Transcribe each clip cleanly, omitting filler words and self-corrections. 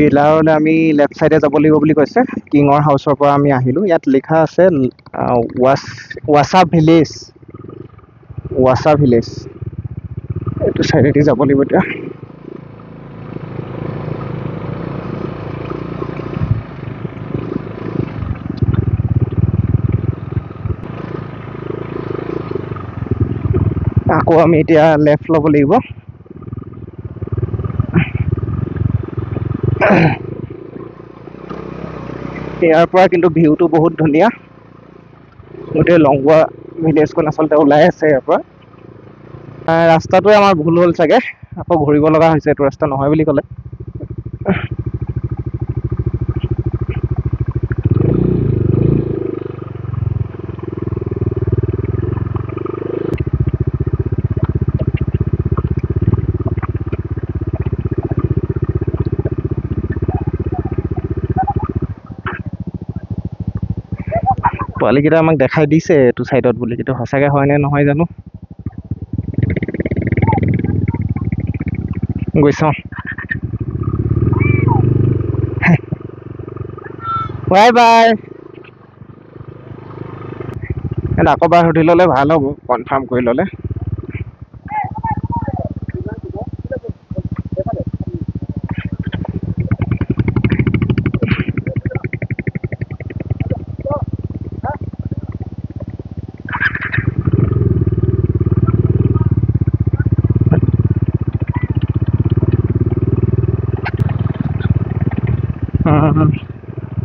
পিলাৰলৈ আমি লেফ্ট ছাইডে যাব লাগিব বুলি কৈছে। কিঙৰ হাউচৰ পৰা আমি আহিলোঁ। ইয়াত লিখা আছে ৱাছা ভিলেজ, ৱাছা ভিলেজ। এইটো ছাইডেদি যাব লাগিব এতিয়া। আকৌ আমি এতিয়া লেফ্ট ল'ব লাগিব। ইয়াৰ পৰা কিন্তু ভিউটো বহুত ধুনীয়া। গোটেই লংগুৱা ভিলেজখন আচলতে ওলাই আছে ইয়াৰ পৰা। ৰাস্তাটোৱে আমাৰ ভুল হ'ল চাগে, আকৌ ঘূৰিব লগা হৈছে। এইটো ৰাস্তা নহয় বুলি ক'লে। পোৱালিকেইটা আমাক দেখাই দিছে এইটো চাইডত বুলি, কিন্তু সঁচাকৈ হয়নে নহয় জানো, গৈ চাওঁ। Bye bye. আকৌ এবাৰ সুধি ল'লে ভাল হ'ব, কনফাৰ্ম কৰি ল'লে।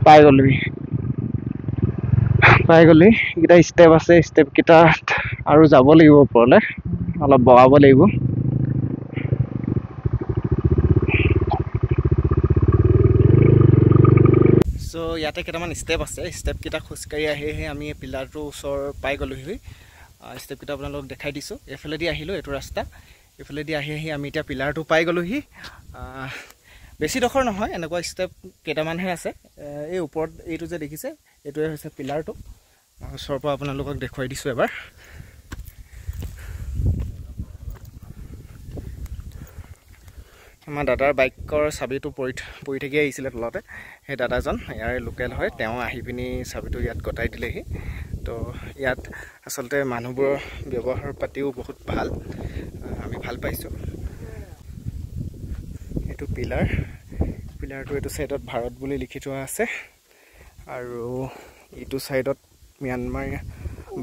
পাই গ'লি, পাই গ'লি। এইকেইটা ষ্টেপ আছে, ষ্টেপকেইটাত আৰু যাব লাগিব ওপৰলৈ, অলপ বগাব লাগিব। চ' ইয়াতে কেইটামান ষ্টেপ আছে, ষ্টেপকেইটা খোজকাঢ়ি আহি আহি আমি পিলাৰটোৰ ওচৰ পাই গ'লোহি। ষ্টেপকেইটা আপোনালোকক দেখাই দিছোঁ। এইফালেদি আহিলোঁ, এইটো ৰাস্তা, এইফালেদি আহি আহি আমি এতিয়া পিলাৰটো পাই গ'লোহি। বেছি ডোখৰ নহয়, এনেকুৱা ষ্টেপ কেইটামানহে আছে। এই ওপৰত এইটো যে দেখিছে, এইটোৱে হৈছে পিলাৰটো। ওচৰৰ পৰা আপোনালোকক দেখুৱাই দিছোঁ এবাৰ। আমাৰ দাদাৰ বাইকৰ চাবিটো পৰি থাকি আহিছিলে তলতে। সেই দাদাজন ইয়াৰে লোকেল হয়, তেওঁ আহি পিনি চাবিটো ইয়াত গতাই দিলেহি। তো ইয়াত আচলতে মানুহবোৰৰ ব্যৱহাৰ পাতিও বহুত ভাল, আমি ভাল পাইছোঁ। এইটো পিলাৰ, পিলাৰটো এইটো ছাইডত ভাৰত বুলি লিখি থোৱা আছে আৰু এইটো ছাইডত ম্যানমাৰ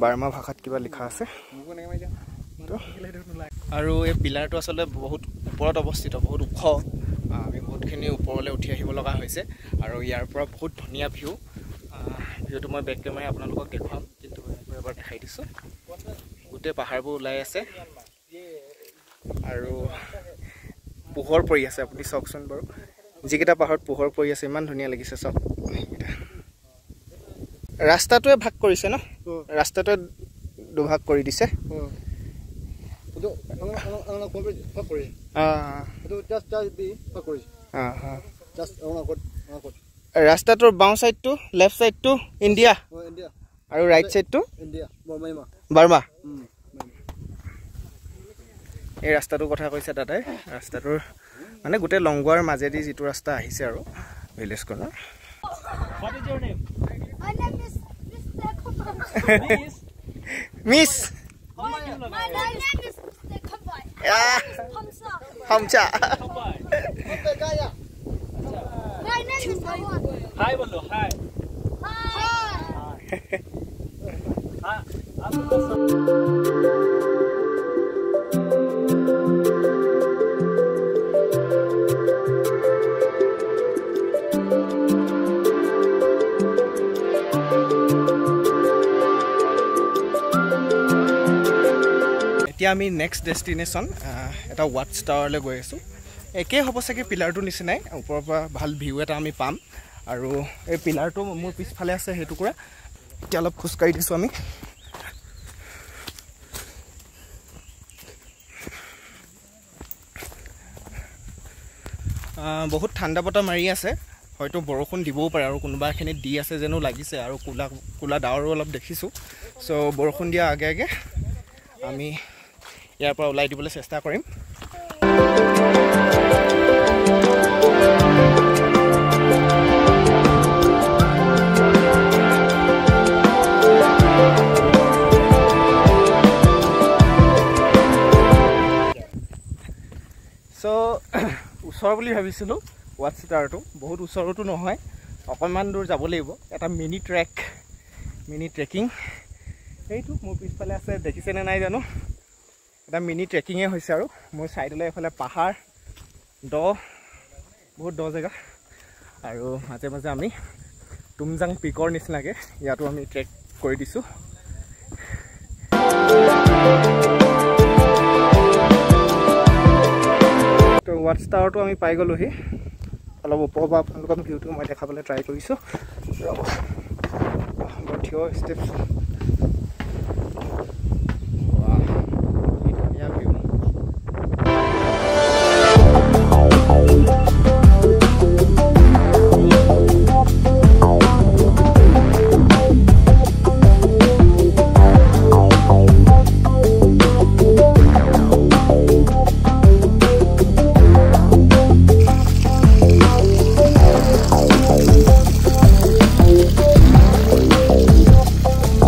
বাৰ্মা ভাষাত কিবা লিখা আছে। আৰু এই পিলাৰটো আচলতে বহুত ওপৰত অৱস্থিত, বহুত ওখ। আমি বহুতখিনি ওপৰলৈ উঠি আহিব লগা হৈছে আৰু ইয়াৰ পৰা বহুত ধুনীয়া ভিউ। ভিউটো মই বেক কেমেৰাই আপোনালোকক দেখুৱাম, কিন্তু এনেকৈ এবাৰ দেখাই দিছোঁ। গোটেই পাহাৰবোৰ ওলাই আছে আৰু পোহৰ পৰি আছে। আপুনি চাওকচোন বাৰু, যিকেইটা পাহাৰত পোহৰ পৰি আছে ইমান ধুনীয়া লাগিছে চাওক। সেইকেইটা ৰাস্তাটোৱে ভাগ কৰিছে ন, ৰাস্তাটোৱে দুভাগ কৰি দিছে। ৰাস্তাটোৰ বাওঁ চাইডটো, লেফ্ট চাইডটো ইণ্ডিয়া আৰু ৰাইট চাইডটো বাৰ্মা। এই ৰাস্তাটোৰ কথা কৈছে দাদাই। ৰাস্তাটোৰ মানে গোটেই লংগুৱাৰ মাজেদি যিটো ৰাস্তা আহিছে আৰু ভিলেজখনৰ। Miss. My name is Mr. Kambai. Hamcha. My name is Hawan. Hi bolo, hi. Hi. Hi. এতিয়া আমি নেক্সট ডেষ্টিনেশ্যন এটা ৱাটচ টাৱাৰলৈ গৈ আছোঁ। একেই হ'ব চাগে পিলাৰটোৰ নিচিনাই, ওপৰৰ পৰা ভাল ভিউ এটা আমি পাম। আৰু এই পিলাৰটো মোৰ পিছফালে আছে সেইটুকুৰা। এতিয়া অলপ খোজকাঢ়ি দিছোঁ আমি। বহুত ঠাণ্ডা বতাহ মাৰি আছে, হয়তো বৰষুণ দিবও পাৰে আৰু কোনোবাখিনিত দি আছে যেনো লাগিছে। আৰু ক'লা ক'লা ডাৱৰো অলপ দেখিছোঁ। চ' বৰষুণ দিয়াৰ আগে আগে আমি ইয়াৰ পৰা ওলাই দিবলৈ চেষ্টা কৰিম। চ' ওচৰ বুলি ভাবিছিলোঁ ৱাটছ টাৱাৰটো, বহুত ওচৰতো নহয়, অকণমান দূৰ যাব লাগিব। এটা মিনি ট্ৰেক, মিনি ট্ৰেকিং, এইটো মোৰ পিছফালে আছে, দেখিছেনে নাই জানো। এটা মিনি ট্ৰেকিঙে হৈছে আৰু মোৰ ছাইডলৈ এইফালে পাহাৰ, দ, বহুত দ জেগা। আৰু মাজে মাজে আমি তুমজাং পিকৰ নিচিনাকৈ ইয়াতো আমি ট্ৰেক কৰি দিছোঁ। তো ৱাটছ টাৱাৰটো আমি পাই গ'লোহি। অলপ ওপৰৰ পৰা আপোনালোকক ভিউটো মই দেখাবলৈ ট্ৰাই কৰিছোঁ। ৰ'ব, বৰ থিয় ষ্টেপছ, কি ধুনীয়া ভিউ।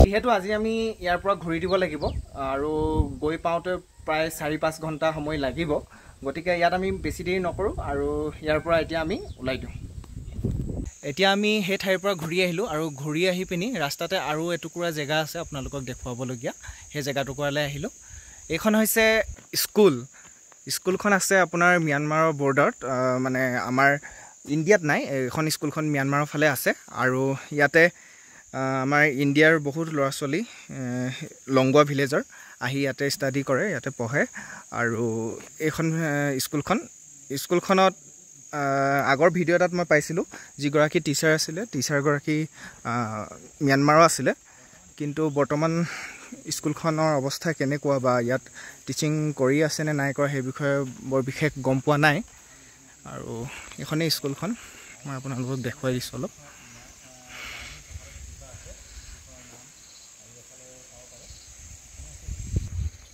যিহেতু আজি আমি ইয়াৰ পৰা ঘূৰি দিব লাগিব আৰু গৈ পাওঁতে প্ৰায় 4-5 ঘণ্টা সময় লাগিব, গতিকে ইয়াত আমি বেছি দেৰি নকৰোঁ আৰু ইয়াৰ পৰা এতিয়া আমি ওলাই দিওঁ। এতিয়া আমি সেই ঠাইৰ পৰা ঘূৰি আহিলোঁ আৰু ঘূৰি আহি পিনি ৰাস্তাতে আৰু এটুকুৰা জেগা আছে আপোনালোকক দেখুৱাবলগীয়া, সেই জেগাটুকুৰালৈ আহিলোঁ। এইখন হৈছে স্কুল। স্কুলখন আছে আপোনাৰ ম্যানমাৰৰ বৰ্ডাৰত, মানে আমাৰ ইণ্ডিয়াত নাই, এইখন স্কুলখন ম্যানমাৰৰ ফালে আছে। আৰু ইয়াতে আমাৰ ইণ্ডিয়াৰ বহুত ল'ৰা ছোৱালী লংগুৱা ভিলেজৰ আহি ইয়াতে ষ্টাডি কৰে, ইয়াতে পঢ়ে। আৰু এইখন স্কুলখনত আগৰ ভিডিঅ' এটাত মই পাইছিলোঁ, যিগৰাকী টিচাৰ আছিলে, টিচাৰগৰাকী ম্যানমাৰৰ আছিলে। কিন্তু বৰ্তমান স্কুলখনৰ অৱস্থা কেনেকুৱা বা ইয়াত টিচিং কৰি আছে নে নাই কৰা সেই বিষয়ে বৰ বিশেষ গম পোৱা নাই। আৰু এইখনেই স্কুলখন, মই আপোনালোকক দেখুৱাই দিছোঁ অলপ।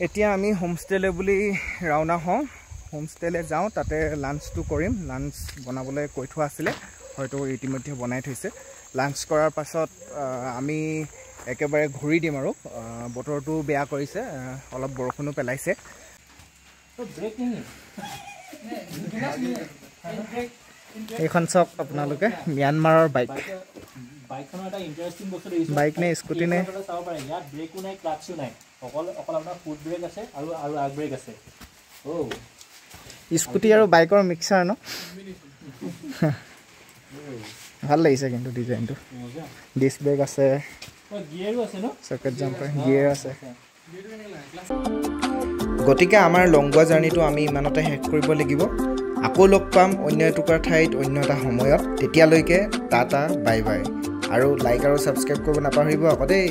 এতিয়া আমি হোমষ্টেলৈ বুলি ৰাওনা হওঁ। হোমষ্টেলৈ যাওঁ, তাতে লাঞ্চটো কৰিম। লাঞ্চ বনাবলৈ কৈ থোৱা আছিলে, হয়তো ইতিমধ্যে বনাই থৈছে। লাঞ্চ কৰাৰ পাছত আমি একেবাৰে ঘূৰি দিম আৰু। বতৰটো বেয়া কৰিছে, অলপ বৰষুণো পেলাইছে। এইখন চাওক আপোনালোকে, ম্যানমাৰৰ বাইক। বাইকখনৰ এটা ইণ্টাৰেষ্টিং বস্তু দেখিছোঁ, বাইক নে স্কুটি নে চাব পাৰে, ইয়াত ব্ৰেকো নাই, ক্লাচো নাই, অকল অকল আপোনাৰ ফুট ব্ৰেক আছে আৰু আৰু আগ ব্ৰেক আছে। অ' স্কুটি আৰু বাইকৰ মিক্সাৰ ন, ভাল লাগিছে কিন্তু ডিজাইনটো। ডিস্ক ব্ৰেক আছে, গিয়াৰো আছে ন, চকেট জাম্পাৰ, গিয়াৰ আছে। গতিকে আমাৰ লংগুৱা জাৰ্ণিটো আমি ইমানতে শেষ কৰিব লাগিব। আকৌ লগ পাম অন্য এটুকুৰা ঠাইত অন্য এটা সময়ত। তেতিয়ালৈকে টাটা, বাই বাই। আৰু লাইক আৰু ছাবস্ক্ৰাইব কৰিব নাপাহৰিব আকৌ দেই।